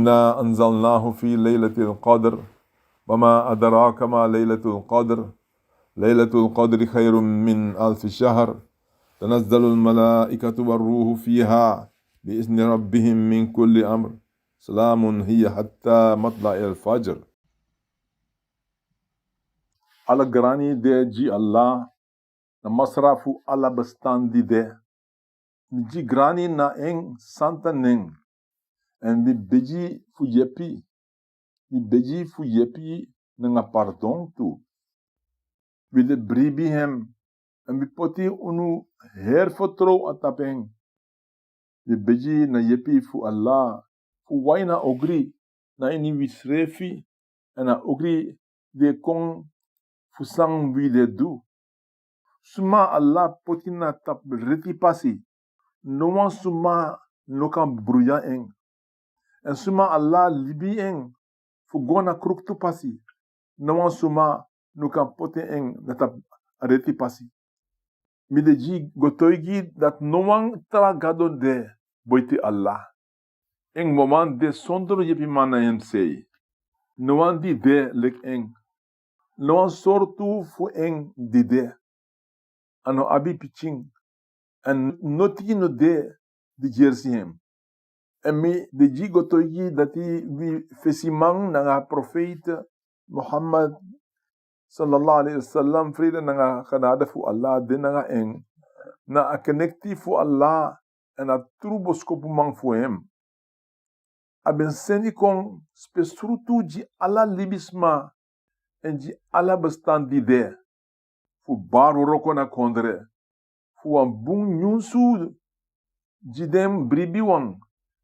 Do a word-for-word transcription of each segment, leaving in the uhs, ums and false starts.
إنا أنزلناه في ليلة القدر، وما أدراك ما ليلة القدر، ليلة القدر خير من ألف شهر، تنزل الملائكة والروح فيها بإذن ربهم من كل أمر، سلام هي حتى مطلع الفجر. Ala grani de gi Allah, na Masra fu ala bestaan di de. Mi gi grani na en santa nen. Èn mi begi fu yepi. Mi begi fu yepi nanga pardon tu. Wi de bribi hem. Èn mi poti unu heri fertrow a tapu en. Wi begi na yepi fu Allah, fu wai na ogri na ini wi srefi, èn a ogri di e kon fu san wi de du. Suma Allah poti na tapu reti pasi, no wan suma no kan bruya en. Èn suma Allah libi en fu go na kruktu pasi, no wan suma no kan poti en na tapu reti pasi. Mi de gi gotoigi dati no wan tra gado de boiti Allah. En wawan de sondro yepiman na en sei. No wan di de leki en. No wan sortu fu en di de. A no abi pikin. Èn noti no de di gersi hem. Èn mi de gi gotoigi dati wi fesiman nanga profeiti Muhammad, sallallahu alaihi wasallam, frede nanga genade fu Allah de nanga en, na a kenekti fu Allah èn a tru boskopuman fu hem. A ben seni kon spesrutu gi ala libisma èn gi ala bestaan di de, fu bari wroko na kondre, fu wan bun nyunsu gi den bribiwan,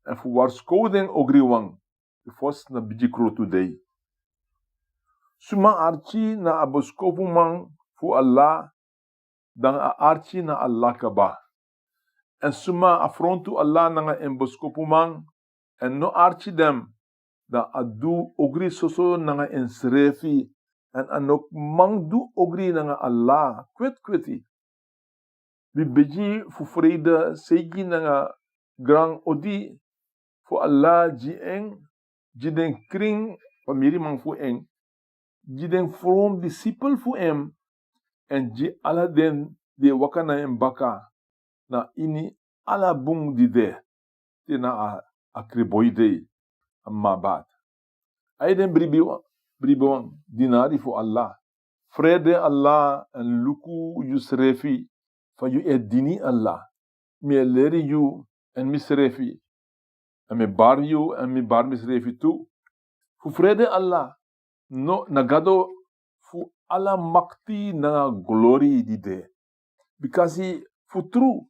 èn fu warskow den ogriwan, fu fosi na bigi krotu dei. Suma arki na a boskopuman fu Allah, dan a arki na Allah kaba. Èn suma afrontu Allah nanga en boskopuman, èn no arki den, dan a du ogri soso nanga ensrefi, èn a no man du ogri nanga Allah kwetkweti. Wi begi fu frede seigi nanga gran odi fu Allah gi en, gi den krin famiriman fu en, gi den from disipel fu en, èn gi ala den di e waka na en baka, na ini ala bun di de, te na a, a kriboi dei, Amma ba'd. Ai den bribiwan, bribiwan, dinari fu Allah. Frede Allah èn luku yusrefi fa yu e dini Allah. Mi e leri yu èn misrefi. Èn mi bari yu èn mi bari misrefi tu. Fu frede Allah, no, na Gado fu ala makti nanga glori di de. Bikasi fu tru,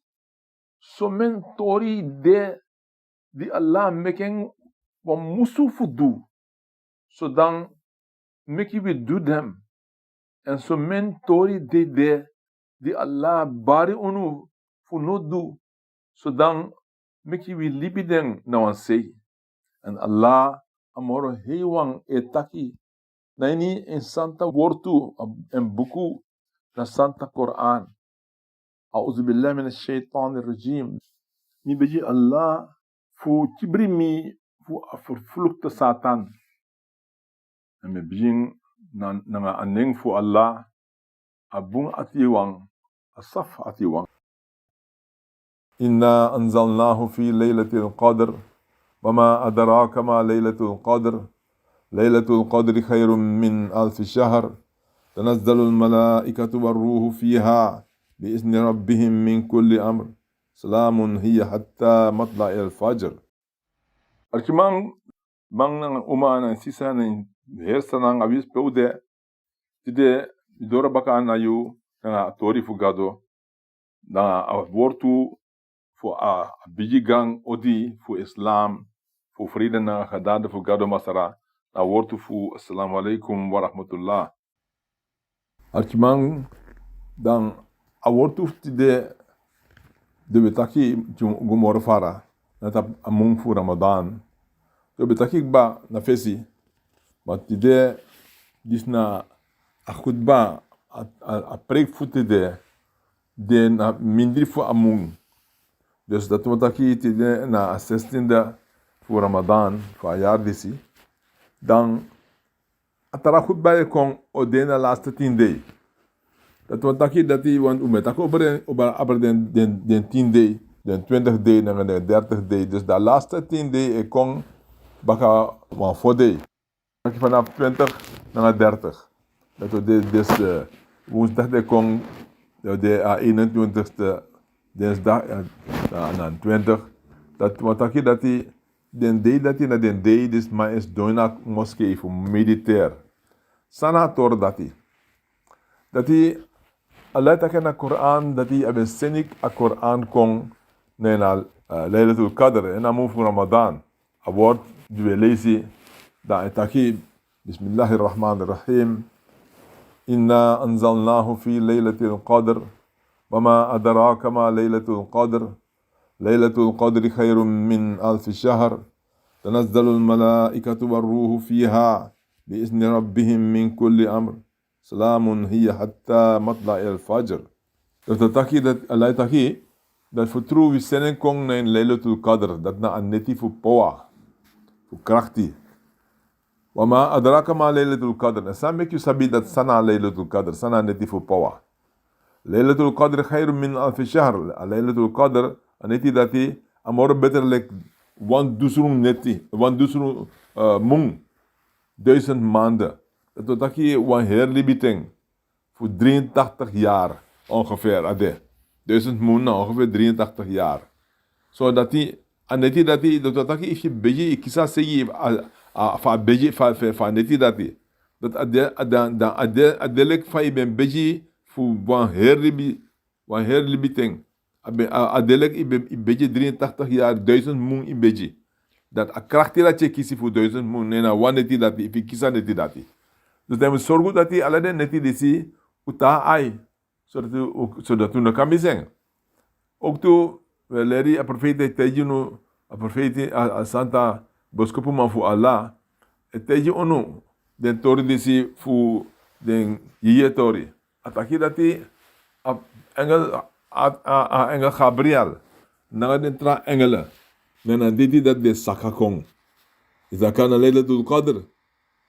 somen tori de di Allah meki en wan musu fu du, sodan meki wi du den. Èn somen tori de de di Allah bari unu fu no du, sodan meki wi libi den na wan sei. Èn Allah a moro heiwan e taki na ini en santa wortu, en buku, na santa Koran. A'udhu billahi minash shaitanir rajim. Mi begi Allah fu kibri mi fu a vervloekte Satan. Èn mi bigin na, nanga a nen fu Allah, a bun atiwan, a safu atiwan. إنا أنزلناه في ليلة القدر، وما أدراك ما ليلة القدر، ليلة القدر خير من ألف شهر، تنزل الملائكة والروح فيها بإذن ربهم من كل أمر، سلام هي حتى مطلع الفجر. Arkiman, man nanga uma nanga sisa nanga heri san nanga wisi pe un de, tide mi doro baka na yu nanga a tori fu Gado, nanga a wortu fu a, a bigi gan odi fu Islam, fu frede nanga genade fu Gado Masra, na a wortu fu Assalamu alaikum wa rahmatullah. Arkiman, dan a wortu fu tide di wi e taki gi un go moro fara, na tapu a mun fu Ramadan. Di wi e taki kaba na fesi, ma tide disi na a khutba, a, a, a preek fu tide, de na mindri fu a mun. Dus dati wani taki tide na a zestiende fu Ramadan fu a yari disi, dan a tra khutba e kon o de na laatste tien dei. Dati wani taki dati, want un ben taki over den, over, over den, den, den tien dei, den twintig dei nanga den dertig dei. Dus dan laatste tien dei e kon baka wan fo dei. Taki vanaf twintig nanga dertig. Dati o de, dus, eh, woensdag de kon, eh, de, eh, eenentwintigste, dinsdag, eh, na, na twintig. Dati wani taki dati den dei dati na den dei disi man e sidon ini a moskee fu mediteer. San na a tori dati? Dati Allah e taki na Koran dati a ben seni a Koran kon na ini a, eh, Laylatul Qadr, ini a mun fu Ramadan. A woord di wi e leisi, dan a e taki, Bismillahi Rahmani Rahim. Inna anzalnahu fi laylatil qadr. Wa ma adraka ma laylatul qadr. Laylatul qadri khayrun min alfi shahr. Tanazzalul malaikatu war ruhu fiha bi izni rabbihim min kulli amr. Salamun hiya hatta matla'il fajr. Dati taki dati, Allah e taki dati fu tru wi seni en kon na ini Laylatul Qadr, dati na a neti fu powa, fu krakti. Wa ma adraka ma Laylatul Qadr. Na san meki yu sabi dati san na Laylatul Qadr, san na a neti fu powa. Laylatul Qadr khayrun min alfi shahr. A Laylatul Qadr, a neti dati, a moro beter leki wan dusrun neti, wan dusrun, eh, mun, duizend maanden. Dati wani taki wan heri libi ten fu drieëntachtig yari ongeveer a de. Duizend mun na ongeveer drieëntachtig yari. So dati, a neti dati, dati wani taki efu yu begi, yu kisi a seigi, a, a, fu a begi, fu a, fu a, fu a neti dati. Dati a de, a dan, dan a de, a de leki fa yu ben begi fu wan heri libi, wan heri libi ten. A ben, a, a de leki yu ben, yu begi drieëntachtig yari, duizend mun yu begi. Dati a krakti dati yu e kisi fu duizend mun, na ini a wan neti dati, efu yu kisi a neti dati. Dus dan yu mus sorgu dati ala den neti disi un tan na ai, sodati un, sodati un no kan misi en. Ook tu, wi e leri a profeiti e taigi unu, a profeiti, a, a santa boskopuman fu Allah, e taigi unu den tori disi fu den yeye tori. A taki dati a engel, a, a, a engel Gabriel nanga den tra engelen, na a neti dati den saka kon. Iza kana Laylatul Qadr,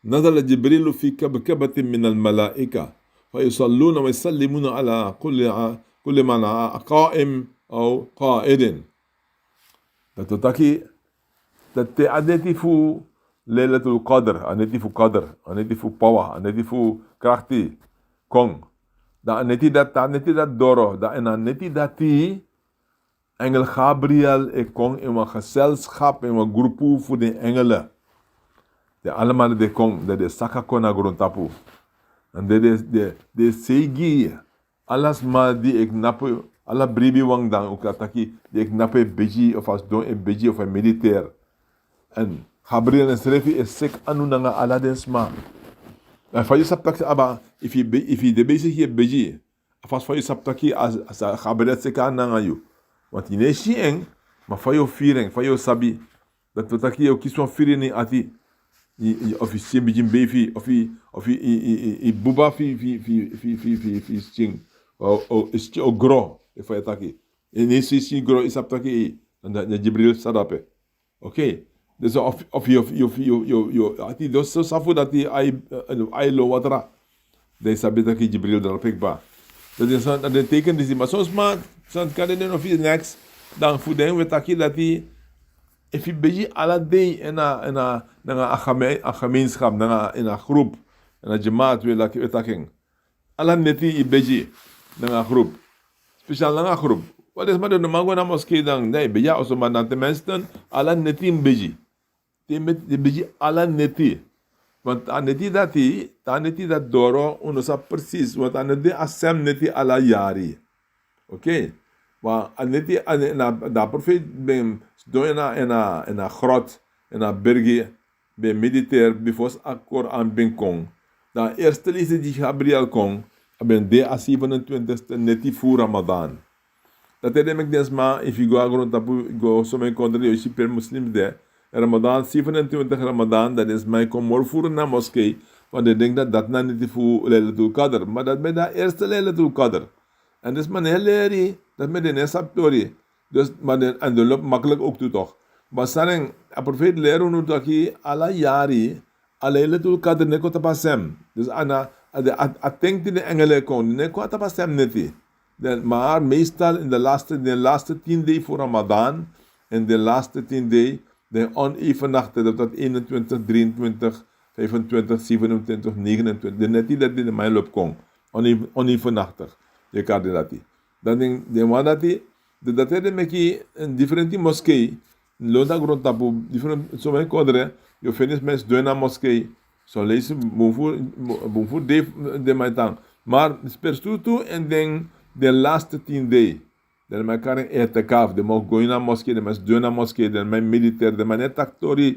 nazala Jibrilu fi kabkabatin min al malaika, fa yusalluna wa yusallimuna ala kulli a-, kulli man a-, qa'im aw qa'idin. Dati wani taki, dati te a neti fu Laylatul Qadr, a neti fu Qadr, a neti fu powa, a neti fu krakti kon. Dan a neti dati, a neti dati doro, dan ini a neti dati engel Gabriel e kon ini wan gezelschap, ini wan grupu fu den engelen. Den allemaal den kon, dan den saka kon na grontapu. Dan den, den, den, den seigi ala sma di e knapu, ala bribiwan dan un kan taki, di e knapu e begi, of a sidon e begi, of a mediteer. En Gabriel ensrefi e seki anu nanga ala den sma. En fa yu sabi taki, aba, efu yu be-, efu yu de bezig yu e begi, a fasi fa yu sabi taki a, a, a Gabriel seki anu nanga yu. Want yu no e si en, ma fa yu o firi en, fa yu o sabi. Dati wani taki yu o kisi wan firi na yu ati. I, i, of yu skin bigin beifi, of yu, of yu, i, i, i, i buba fu, fu, fu skin. O, o, yu skin o gro, efu yu taki. En yu si yu skin gro, yu sabi taki, eh, na, na Jibril sa dape. Oké. Dus of, of yu, of yu, of yu, yu, yu, ati dus so safu dati ai, eh, ai lo watra. Dan yu sabi taki Jibril drape kba. Dati na san, na den teken disi, ma son sma, san kande den no firi neks, dan fu den wi e taki dati, efu yu begi ala dei ini a, ini a, nanga a geme-, a gemeenschap, nanga ini a groep, ini a jemaat wi e taki, wi e taki en. Ala neti yu begi, nanga a groep. Speciaal nanga a groep. Want den sma den no man go na moskee dan, dan yu begi a oso, ma dan ten minste, ala neti yu begi. Te met, te begi ala neti. Want a neti dati, a neti dati doro, un no sabi precies, want a no de a sem neti ala yari. Oké. Ma a neti, a ne-, na, na profeet ben sidon ini a, ini a, ini a grot, ini a bergi, ben mediteer, bifo a Koran ben kon. Dan a eerste leisi di Gabriel kon, a ben de a zevenentwintigste neti fu Ramadan. Dati e de meki den sma, efu yu go na grontapu, yu go somen kondre, yu o si pe moslims de, Ramadan, zevenentwintig Ramadan, dan den sma e kon moro furu na moskee, want den denki dati dati na neti fu Laylatul Qadr. Ma dati ben de a eerste Laylatul Qadr. En den sma no e leri, dati meki den no e sabi tori. Dus, ma den, en den lobi makkelijk ook toe toch. Basanen, a profeet leri unu taki ala yari, a Laylatul Qadr no e kon tapu a sem. Dus a na, a de, a, a ten di den engel e kon, no e kon tapu a sem neti. Den, maar meestal in de laatste, den laatste tien dei fu Ramadan, en den laatste tien dei, den oneven nachten, dat dat eenentwintig, drieëntwintig, vijfentwintig, zevenentwintig, negenentwintig, den neti dat den man lobi kon. Oneven, oneven nachten. Yu kan den dati. Dan den, den wan dati, den dati den meki een differenti moskee. Lontu na grontapu, different, so many kodre, yu feni sma e sidon na moskee. So leisi bun fu, bun fu de, den man e tan. Maar spesrutu en den, den laatste tien dei. Den man e kari en etikaf, den man o go ini a moskee, den man e sidon na moskee, den man e mediteri, den man no e taki tori.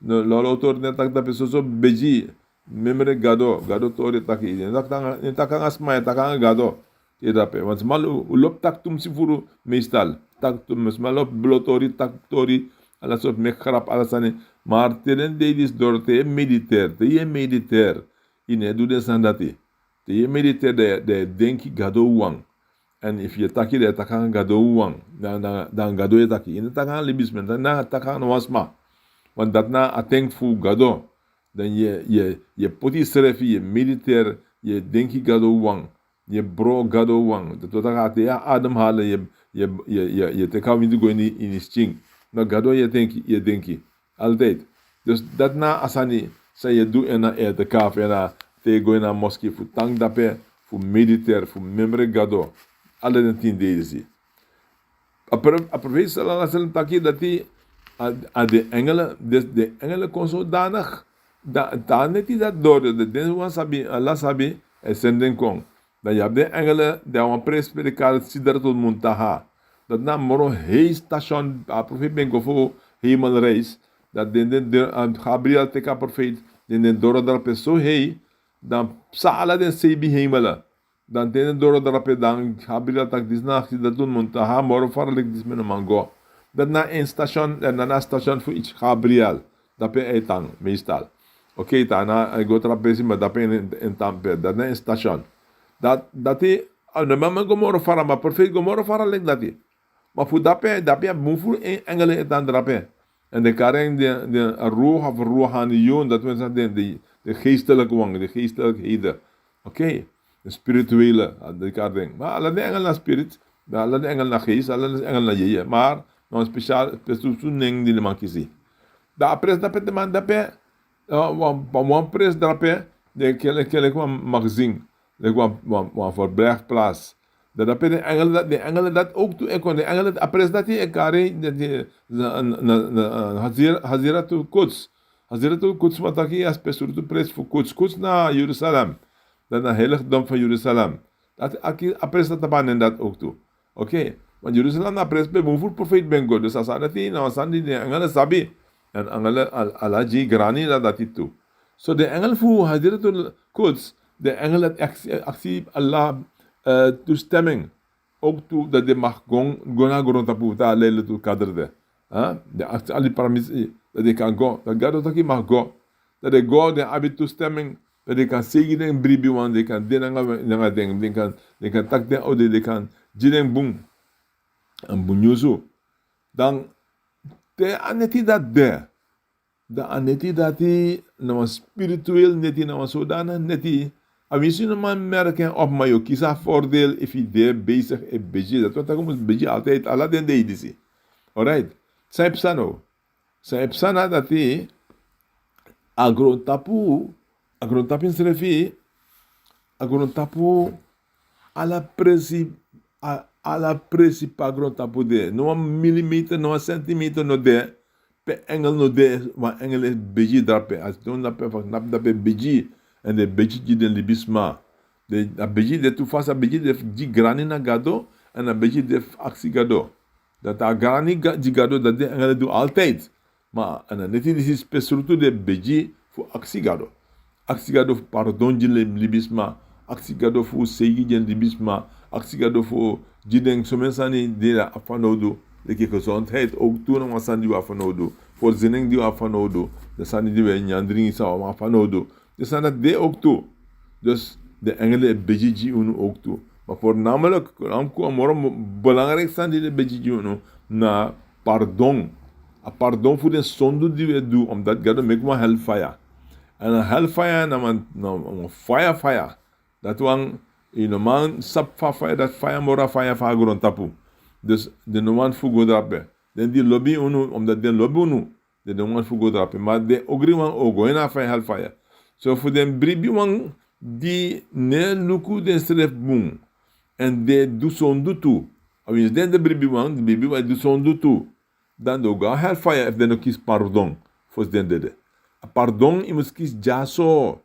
No, lolo tori, no e taki drape, soso begi. Memre Gado, Gado tori e taki. Yu no e taki nanga, yu no e taki nanga sma, yu e taki nanga Gado. Te drape. Want sma lo-, lobi taki tumsi furu meestal. Taki tumsi, sma lobi blo tori, taki tori, ala sortu meki grap, ala sani. Maar te den dei disi doro, te yu e mediteri, te yu e mediteri, yu no e du den sani dati. Te yu e mediteri, dan, dan yu e denki Gado wawan. En efu yu e taki, dan yu e taki nanga Gado wawan. Dan, dan, dan Gado yu e taki. Yu no e taki nanga libisma, dan yu no e taki nanga wan sma. Want dati na a ten fu Gado. Dan yu e, yu e, yu e poti yusrefi, yu e mediteri, yu e denki Gado wawan. Yu e bron Gado wawan. Dati wani taki te yu e ademhalen, yu e, yu e, yu e, yu e, yu e teki a windi go ini, ini yu skin. Dan Gado yu e denki, yu e denki. Altijd. Dus dati na a sani san yu e du ini a etikaf, ini a, te yu go ini a moskee fu tan drape, fu mediteri, fu memre Gado. Ala den tien dei disi. A pro-, a profeet sallallahu alaihi wasallam taki dati a, a den engelen, dus den engelen kon zodanig, dan, dan neti dati doro, den, den wan sabi, Allah sabi, a e seni den kon. Dan yu abi den engelen, den abi wan prijs pe den e kari Sidratul Muntaha. Dati na moro hei station, a profeet ben go fu hemelreis. Dan den, den, den, a Gabriel teki a profeet, den, den doro drape so hei, dan psa ala den seibi hemelen. Dan te den doro drape dan Gabriel taki disi na Sidratul Muntaha, moro faralik, disi mi no man go. Dati na een station, dati na a station fu eigi Gabriel. Drape a e tan, meestal. Oké, dan a e go tra presi, ma drape a e, a e tan pe. Dati na een station. Dati, dati, a no man go moro fara, ma profeet go moro faralik dati. Ma fu drape, drape a bun furu en-, engelen e tan drape. En den kari en den, den ruh of ruhaniyun, dati wani taki den, den, den geestelijke wan, den geestelijkheden. Oké, den spirituele, a, den kari den. Ma ala den engel na spirit, ma ala den engel na geest, ala den engel na yeye. Maar na wan speciaal, speciaal nen di den man kisi. Dan a prijs drape, den man drape, a, wan, wan, wan prijs drape, den kele, kele wan magazine. Leki wan, wan, wan verblijfplaats. Dan drape den engelen dati, den engelen dati ook tu e kon, den engelen, a prijs dati e kari, dati, na, na, na, na, Hazir-, Haziratul Quds. Haziratul Quds wani taki a spesrutu prijs fu Quds. Quds na Jerusalem. Dati na heiligdom van Jerusalem. Dati aki, a prijs dati tapu a nen dati ook tu. Oké, want Jerusalem na a prijs pe bun furu profeet ben go. Dus a sani dati na wan sani di den engelen sabi. En engelen al-, ala gi grani na dati tu. So den engel fu Haziratul Quds, den engel dati aksi, aksi Allah, eh, toestemming. Ook tu dati den mag go, go na grontapu fu a Laylatul Qadr de. Hè? Den aksi ala permissie, dati den kan go. Dati Gado taki mag go. Dati den go, den abi toestemming. Dati den kan seigi den bribiwan, den kan de nanga, nanga den, den kan, den kan taki den odi, den kan gi den bun. En bun nyunsu. Dan te a neti dati de. Dan a neti dati na wan spiritueel neti, na wan zodanig neti. A winsi no man merk en op, ma yu o kisi a voordeel efu yu de bezig e begi. Dati wani taki yu mus begi altijd, ala den dei disi. Alright. San e psa now? San e psa na dati a grontapu, a grontapu ensrefi, a grontapu, ala presi, a, ala presi pe a grontapu de. No wan millimeter, no wan centimeter no de pe engel no de, wan engel e begi drape. A sidon drape, a knapu drape e begi. En den e begi gi den libisma. Den, a begi de tu fasi, a begi de fu gi grani na Gado, en a begi de fu aksi Gado. Dati a grani ga-, gi Gado, dati den engel e du altijd. Ma, a na neti disi spesrutu den e begi fu aksi Gado. Aksi Gado fu pardon gi den libisma. Aksi Gado fu seigi den libisma. Aksi Gado fu gi den somen sani di den abi fanowdu. Leki gezondheid ook tu na wan sani di wi abi fanowdu. Voorziening di wi abi fanowdu. Den sani di wi e nyan, dringi san wi abi fanowdu. Den sani dati de ook tu. Dus den engel e begi gi unu ook tu. Ma voornamelijk, a moro mo-, belangrijk sani di den e begi gi unu na pardon. A pardon fu den sondu di wi e du, omdat Gado meki wan hel faya. Èn a hel faya na wan, na wan faya faya. Dati wan, yu no man sabi fa faya, dati faya moro a faya fu a grontapu. Dus den no wani fu go drape. Den di lobi unu, omdat den lobi unu, den no wani fu go drape. Ma den ogriwan o go ini a faya, hel faya. So fu den bribiwan di no e luku densrefi bun, èn den e du sondu tu. Awinsi den de bribiwan, den bribiwan e du sondu tu. Dan den o go na hel faya efu den no kisi pardon fosi den dede. A pardon yu mus kisi dyaso,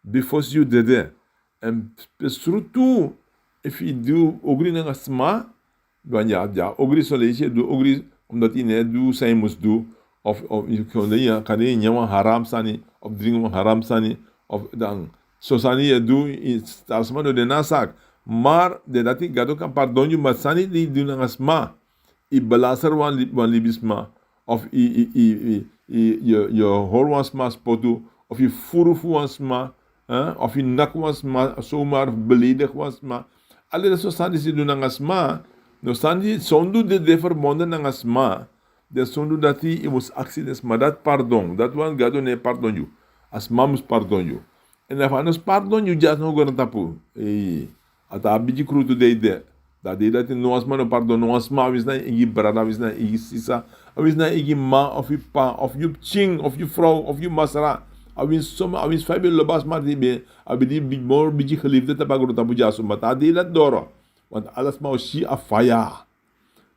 bifo yu dede. Èn pe srutu, efu yu du ogri nanga sma, dan yu e, yu e ogri son leisi, yu e du ogri, omdat yu no e du san yu mus du, of, of yu kon de, yu kan de nyan wan haram sani, of dringi wan haram sani, of dan, son sani yu e du, yu, ala sma no de na a saki. Ma den dati Gado kan pardon yu, ma sani di yu du nanga sma, yu belaster wan li-, wan libisma, of yu, yu, yu, yu, yu, yu, yu hori wan sma spotu, of yu furu fu wan sma, eh, of yu naki wan sma, zomaar beleidigi wan sma. Ala den son sani disi yu du nanga sma, no sani, sondu di de verbonden nanga sma, den sondu dati yu mus aksi den sma dati pardon. Dati wan Gado no e pardon yu. A sma mus pardon yu. Èn efu a no pardon yu, dyaso na grontapu. Ei, a taa bigi krutu dei de. Dan a dei dati no wan sma no pardon no wan sma, awinsi na yu eigi brada, awinsi na yu eigi sisa, awinsi na yu eigi m'ma, of yu p'pa, of yu pikin, of yu frow, of yu masra. Awinsi soma, awinsi fa yu ben lobi a sma di ben, a ben de yu bigi, moro bigi geliefde tapu a grontapu dyaso, ma te a dei dati doro. Want ala sma o si a faya.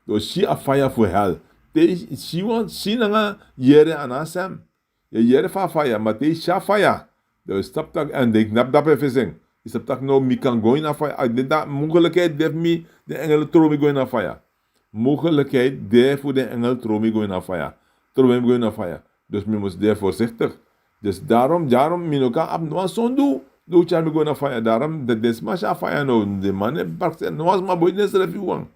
Den o si a faya fu hel. Te yu si wan, si nanga yere a no a sem. Yu e yere fu a faya, ma te yu si a faya, dan yu sabi taki, èn den knapu drape fesi en. Yu sabi taki no, mi kan go ini a faya. A den dati mogelijkheid de fu mi, den engel tron mi go ini a faya. Mogelijkheid de fu den engel tron mi go ini a faya. Tron mi go ini a faya. Dus mi mus de voorzichtig. Dus daarom, daarom mi no kan abi no wan sondu, di o tyari mi go ini a faya. Daarom den, den sma si a faya no, den man e prakseri, no wan sma boiti densrefi wan.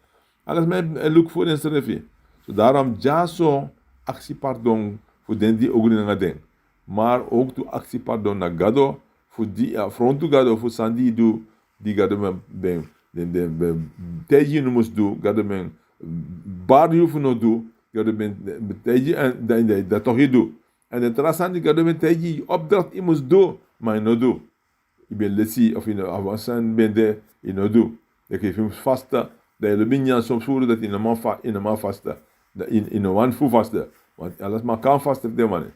Ala sma e luku fu densrefi. So daarom dyaso aksi pardon fu den di ogri nanga den. Maar ook tu aksi pardon na Gado, fu di, a, frontu Gado, fu san di yu du, di Gado ben, ben, den, den ben taigi yu no mus du, Gado ben bari yu fu no du, Gado ben, ben taigi yu èn dan, dan, dan toch yu du. Èn den tra sani di Gado ben taigi yu, opdracht yu mus du, ma yu no du. Yu ben lesi of yu no, a wan sani ben de, yu no du. Leki efu yu mus fasta, dan yu lobi nyan, son sori dati yu no man fa-, yu no man fasta. Dan yu, yu no wani fu fasta. Want ala sma kan fasta fu den wani.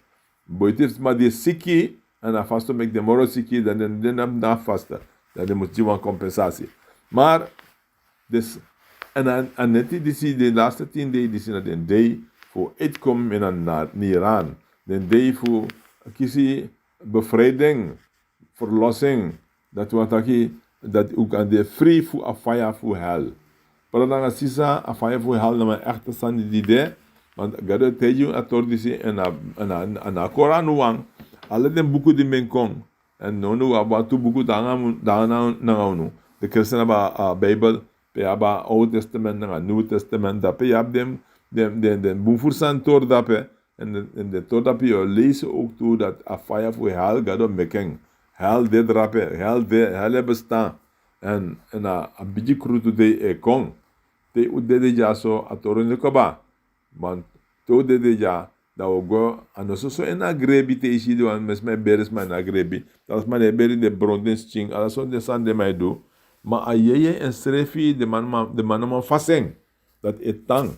Boiti fu sma di e siki, èn a fasta o meki den moro siki, dan den, den no abi fasta. Dan den mus gi wan kompensasi. Maar, dus, èn a, a neti disi, den laatste tien dei disi na den dei fu uitkomen in a na-, Niran. Den dei fu kisi bevrijding, verlossing, dati wani taki, dati un kan de fri fu a faya fu hel. Brada nanga sisa, a faya fu hel na wan echte sani di de, want Gado e taigi yu a tori disi èn a, èn a, èn a Koran wan, ala den buku di ben kon, èn now wi abi wantu buku nanga unu, nanga unu. Den Christen abi a Bijbel, pe yu abi a Oud Testament nanga Nieuw Testament, drape yu abi den, den, den, den bun furu sani tori drape, Èn, èn den tori drape yu o leisi ook tu dati a faya fu hel Gado meki en. Hel de drape, hel de, hel e bestaan. Èn, èn a, a bigi krutu dei e kon. Te un dede dyaso a tori no kaba. Want te un dede dya, dan un o go, a no soso ini a grebi te yu si den wan, meki sma e beri sma ini a grebi. Dan sma no e beri den bron den skin, ala sortu den sani den man e du. Ma a yeye ensrefi, den man, den man no man fasi en. Dati e tan.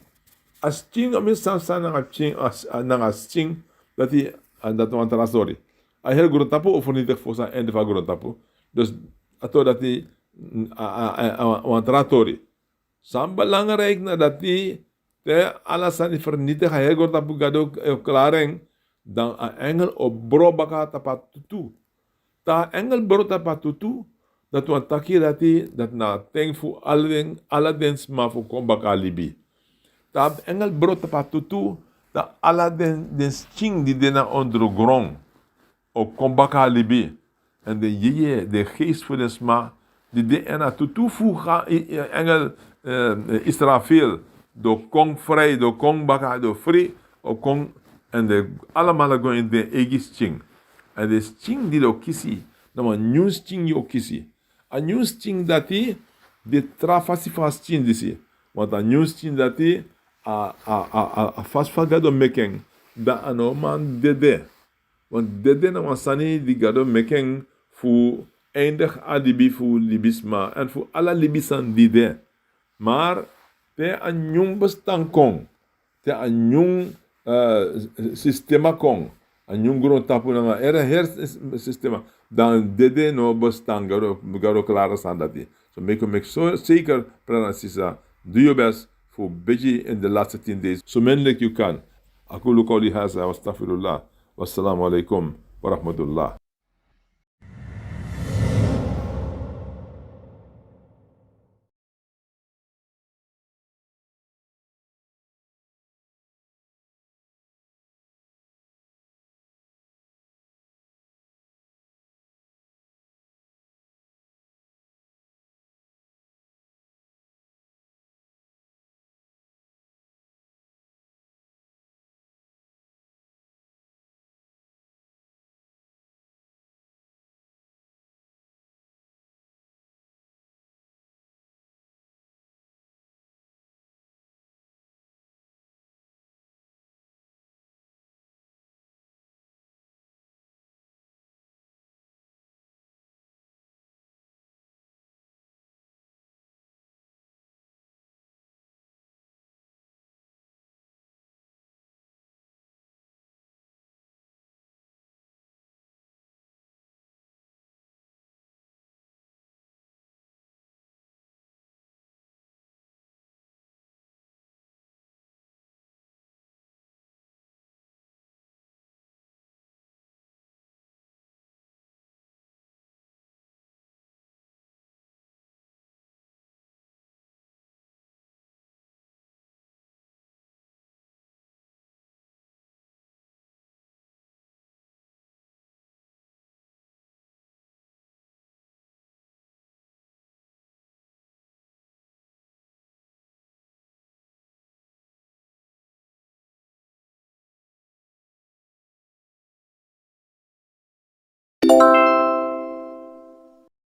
A skin, a mi san san nanga skin, a, a, nanga skin, dati, a, dati wan tra tori. A heri grontapu o vernietig fosi a einde fu a grontapu. Dus, a tori dati, a, a, a, a, wan tra tori. San belangrijk na dati, te ala sani vernietig, a heri grontapu Gado, eh, klari en, dan a engel o bron baka tapu a tutu. Te a engel bron tapu a tutu, dati wani taki dati, dati na a ten fu ala den, ala den sma fu kon baka libi. Te a engel bron tapu a tutu, dan ala den, den skin di de na ondrogron o kon baka libi. Èn den yeye, den geest fu den sma, di de ini a tutu fu a, i, i, engel, eh, Israfel, den o kon fri, den o kon baka, den o fri, o kon, èn den alamala go ini den eigi skin. Èn den skin di den o kisi, na wan nyun skin yu o kisi. A nyun skin dati, de tra fasi fu a skin disi. Want a nyun skin dati, a, a, a, a, a fasi fa Gado meki en, dan a no man dede. Want dede na wan sani di Gado meki en fu eindig a libi fu libisma èn fu ala libisma di de. Maar te a nyun bestaan kon, te a nyun, eh, sistema kon, a nyun grontapu nanga heri, heri sistema, dan dede no bestaan. Gado, Gado klari san dati. So meki, meki so zeker, brada nanga sisa, do your best fu begi in de laatste tien days. So min leki yu kan. Akulu koli haza, wa astaghfirullah. Wassalamu alaikum wa rahmatullah.